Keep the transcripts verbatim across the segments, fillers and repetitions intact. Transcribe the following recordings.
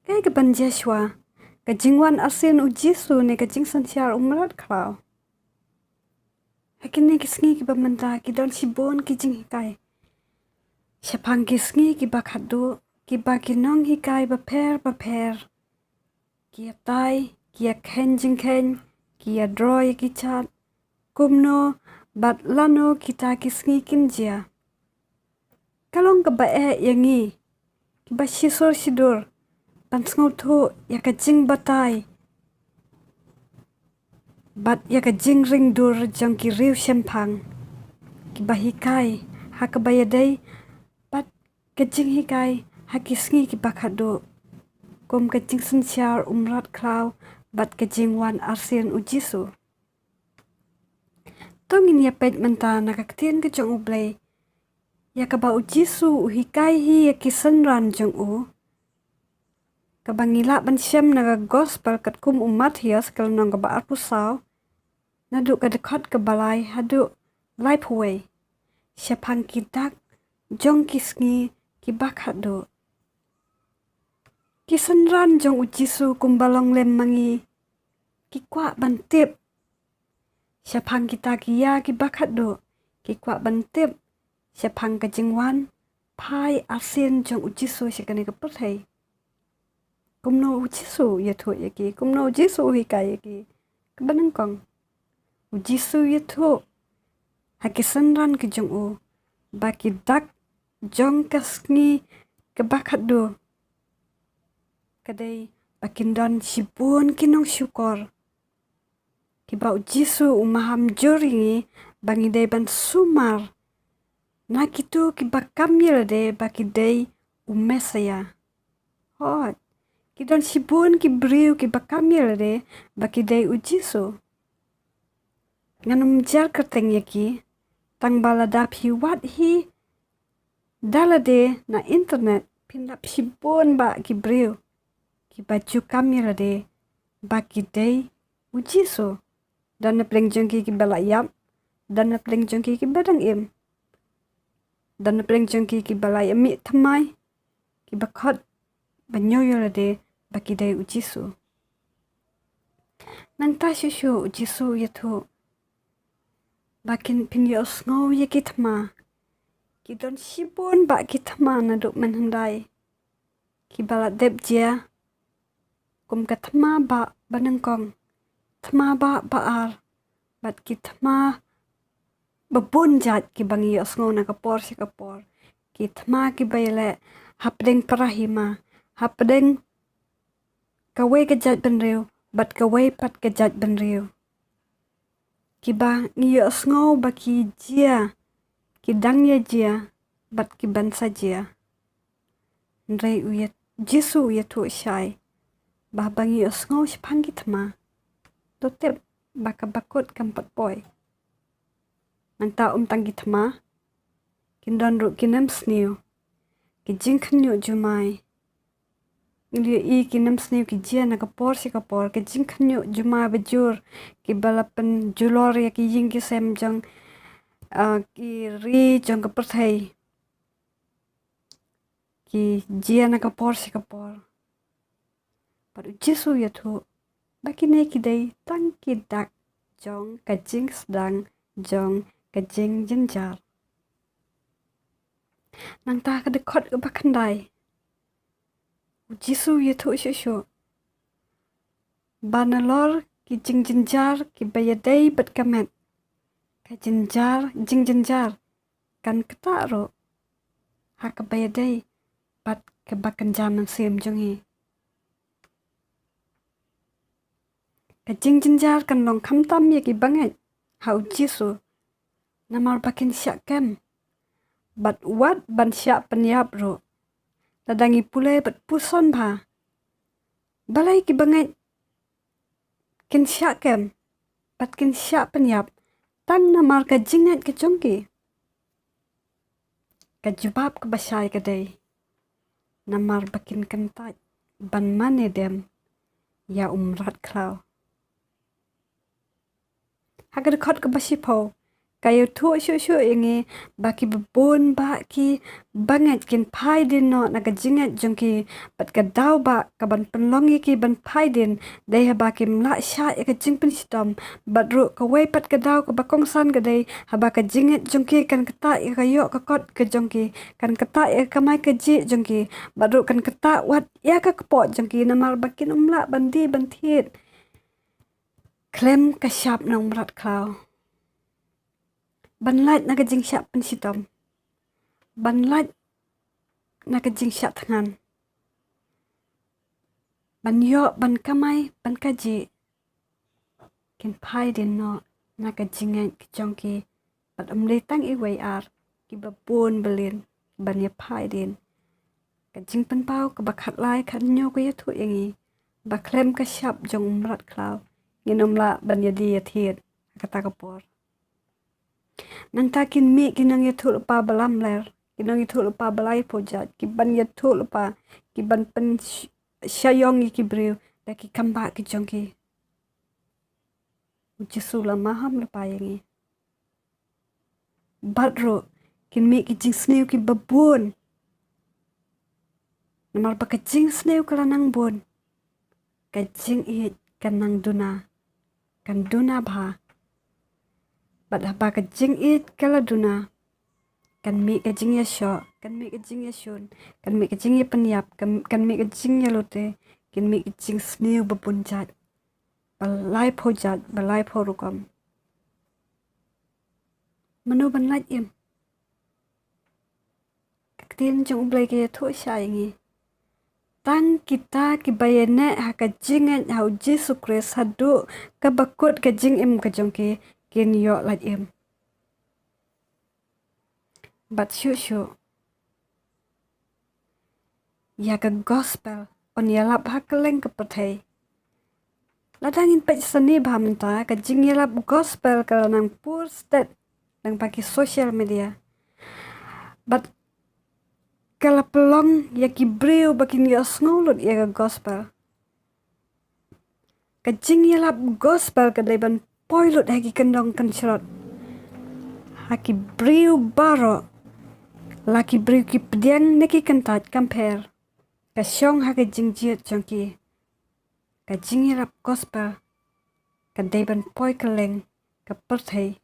Kaei kaban jia shuwa, ka jingwan arsien u Jisu ne ka jingsynshar u mrad khlaw? Ha kine ki sngi kiba mynta ki don shibun ki jinghikai shaphang ki sngi kiba khatduh, kiba ki nonghikai bapher bapher ki ïatai, ki ïakheiñ jingkheiñ, ki ïadro ïa ki jait kumno bad lano kita ki sngi kin jia. Ka long kaba eh ïa ngi kiba shisur shidur ban sngewthuh ïa ka jingbatai bad ïa ka jingringdur jong ki riewshemphang, kiba hikai ha kaba ïadei bad ka jinghikai ha ki sngi kiba khatduh, kum ka jingsynshar u mrad khlaw bad ka jingwan arsien u Jisu. To ngin ïa peit mynta na ka ktien ka jong U Blei ïa kaba u Jisu u hikai hi ïa ki synran jong u, kaba ngi lah ban shem na ka gospel katkum u Mathaios ka lynnong kaba arphew saw, naduh ka dkhot kaba lai haduh laiphew wei, shaphang ki dak jong ki sngi kiba khatduh. Ki synran jong u Jisu kumba long lem ma ngi ki kwah ban tip shaphang kita ki ïa kiba khatduh, ki kwah ban tip shaphang ka jingwan phai arsien jong u Jisu sha kane ka pyrthei. Kumno u Jisu u ïathuh ïa ki, kumno u Jisu u hikai ïa ki? Kaba nyngkong, u Jisu u ïathuh ha ki synran ki jong u ba ki dak jong ka sngi kaba khatduh ka dei ba kin don shibun ki nongshukor, kiba u Jisu u maham jur ïa ngi ba ngi dei ban sumar na kito kiba kam ïalade ba ki dei u Messaïah. Hooid, ki don shibun ki briew kiba kam ïalade ba ki dei u Jisu. Ngan ym jar kyrteng ïa ki, tang ba lada phi wad hi da lade na internet phin lap shibun bah ki briew kiba ju kam ïalade ba ki dei u Jisu. Don na pdeng jong ki kiba la ïap, don na pdeng jong ki kiba dang im, don na pdeng jong ki kiba la ïa mih thymmai, kiba khot ban ñiew ïalade ba ki dei u Jisu. Nangta shuh shuh u Jisu u ïathuh ba kin, phin ïohsngew ïa ki thma. Ki don shibun bah ki thma naduh mynhyndai kiba la dep jia, kum ka thma bah ba nyngkong, thma bah ba ar, bad ki thma ba bun jait kiba ngi ïohsngew na ka por sha ka por, ki thma kiba ïaleh hapdeng para hima, hapdeng kawei ka jaitbynriew bad kawei pat ka jaitbynriew, kiba ngi ïohsngew ba ki jia, ki dang ïa jia bad ki ban sa jia. Hynrei u ïa, Jisu u ïathuh shai ba haba ngi ïohsngew shaphang ki thma, to tip ba ka bakut kam pat poi. Nangta ym tang ki thma, kin don ruh ki nemsniew, ki jingkhynñiuh jumai. Ngi ïohi ki nemsniew ki jia na ka por sha ka por, ki jingkhynñiuh jumai ba jur kiba la pynjulor ïa ki ïing ki sem jong, ah, ki ri jong ka pyrthei, ki jia na ka por sha ka por. Bad u Jisu u ïathuh ba kine ki dei tang ki dak jong ka jingsdang jong ka jingjynjar. Nangta ka dkhot kaba khyndai, u Jisu u ïathuh shuh shuh ba nalor ki jingjynjar kiba ïadei bad ka met, ka jynjar, jingjynjar kan ktah ruh ha kaba ïadei bad kaba kynja mynsiem jong ngi. Ka jingjynjar kan long khamtam ïa kiba ngeit ha u Jisu, namar ba kin shah kem bad wat ban shah pynïap ruh. Lada ngi pule bad puson bha, balei kiba ngeit kin shah kem bad kin shah pynïap tang namar ka jingngeit ka jong ki? Ka jubab kaba shai ka dei namar ba kin kyntait ban mane dem ïa u mrad khlaw. Ha ka dkhot kaba shiphew, Ka ïathuh shuh shuh ïa ngi ba ki babun bah ki bangeit kin phai dien noh na ka jingngeit jong ki, bad ka daw bah ka ban pynlong ïa ki ban phai dien dei haba kim lah shah ïa ka jingpynshitom. Bad ruh kawei pat ka daw kaba kongsan ka dei haba ka jingngeit jong ki kan ktah ïa ka ïoh ka kot ka jong ki, kan ktah ïa ka kamai kajih jong ki, bad ruh kan ktah wat ïa ka kpoh jong ki, namar ba kin ym lah ban die ban thied khlem ka shap na u mrad khlaw. Ban lait na ka jingshah pynshitom, ban lait na ka jingshah thngan, ban ïoh ban kamai ban kajih, kin phai dien noh na ka jingngeit ka jong ki. Bad ym dei tang iwei ar, ki babun byllion ban ïa phai dien. Ka Jingpynpaw kaba khatlai khathynñiew ka ïathuh ïa ngi ba khlem ka shap jong u mrad khlaw ngin ym lah ban ïa die ïa thied ha kata ka por. Nangta kin mih ki nongïathuhlypa ba lamler, ki nongïathuhlypa ba laiphew jait, ki ban ïathuhlypa, ki ban pyn sh-, shah ïong ïa ki briew da ki kambah ki jong ki. U Jisu la maham lypa ïa ngi. Bad ruh kin mih ki jingsniew ki babun, namar ba ka jingsniew ka la nang bun, ka jingïeit ka nang duna, kan duna bha. Bad haba ka jingïeit ka la duna, kan mih ka jingïashoh, kan mih ka jingïashun, kan mih ka jingïapynïap, kan, kan mih ka jingïalute, kan mih ka jingsniew babun jait, ba laiphew jait, ba laiphew rukom. Mano ban lait im? Ka ktien jong U Blei ka ïathuh shai ïa ngi, tang kita kiba ïaineh ha ka jingngeit ha U Jisu Khrist haduh kaba kut ka jingim ka jong ki, kin ïoh lait im. Bad shuh shuh ïa ka gospel yn ïalap ha kylleng ka pyrthei. Lada ngin peit sani bha mynta, ka jingïalap gospel ka la nang pur stet lyngba ki social media. Bad ka la pynlong ïa ki briew ba kin ïohsngew lut ïa ka gospel. Ka jingïalap gospel ka dei ban poi lut ha ki kyndong kynshrot, ha ki briew baroh, la ki briew ki pdiang ne ki kyntait, kam pher. Ka shong ha ka jingjied jong ki. Ka jingïalap gospel ka dei ban poi kylleng ka pyrthei,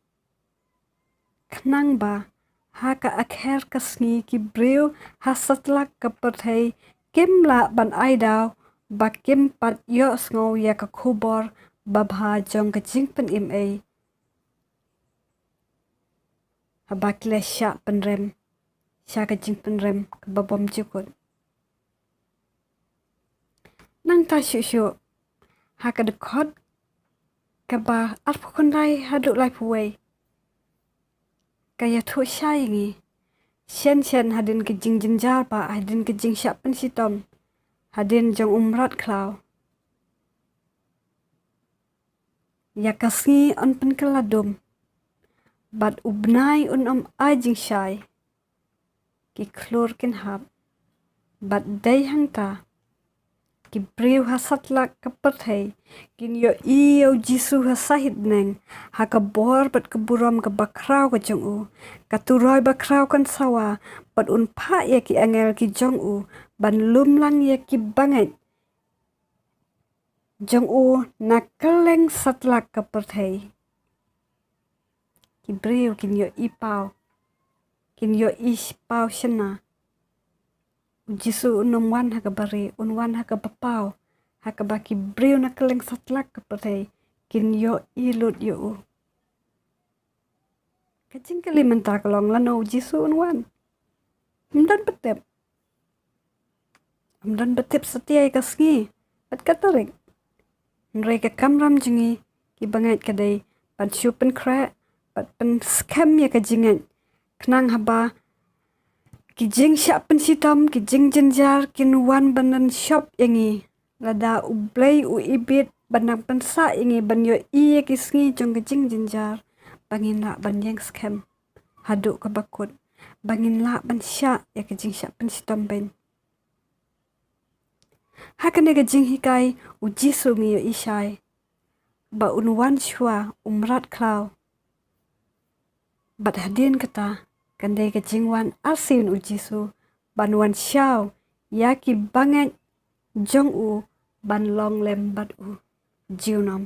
khnang ba ha ka akher ka sngi ki briew ha satlak ka pyrthei kim lah ban ai daw ba kim pat ïohsngew ïa ka khubor babha jong ka jingpynim ei, haba ki la shah pynrem sha ka jingpynrem kaba bymjukut. Nangta shuh shuh, ha ka dkhot kaba arphew khyndai haduh laiphew wei, ka ïathuh shai ïa ngi, shen shen hadien ka jingjynjar bad hadien ka jingshah pynshitom hadien jong u mrad khlaw, ïa ka sngi yn pynkylla dum, bad u bnai un ym ai jingshai. Ki khlur kin hap. Bad dei hangta, ki briew ha satlak ka pyrthei kin ïohi ïa U Jisu ha sahit bneng, ha ka bor bad ka burom kaba khraw ka jong u. Ka turoi bakhraw kan sawa, bad un phah ïa ki angel ki jong u ban lum lang ïa ki bangeit jong u na kylleng satlak ka pyrthei. Ki briew kin ïohi paw, kin ïohi paw shynna. U Jisu un ym wan ha kaba rieh, un wan ha kaba paw, ha kaba ki briew na kylleng satlak ka pyrthei kin ïohi lut ïa u. Ka jingkylli mynta ka long, lano U Jisu un wan? Ym don ba tip. Ym don ba tip satia ïa ka sngi bad ka tarik. Hynrei ka kamram jong ngi ki bangeit ka dei ban shu pynkhreh bad pynskhem ïa ka jingngeit, khnang haba ki jingshah pynshitom, ki jingjynjar kin wan ban don shop ïa ngi. Lada U Blei u ibit ban nang pynsah ïa ngi ban ïohi ïa ki sngi jong ka jingjynjar, ba ngin lah ban ïeng skhem haduh kaba kut, ba ngin lah ban shah ïa ka jingshah pynshitom beiñ. Ha kane ka jinghikai, U Jisu ngi ïohi shai ba un wan shuwa u mrad khlaw. Bad hadien kata kan dei ka jingwan arsien u Jisu ban wan shaw ïa ki bangeit jong u ban long lem bad u junom.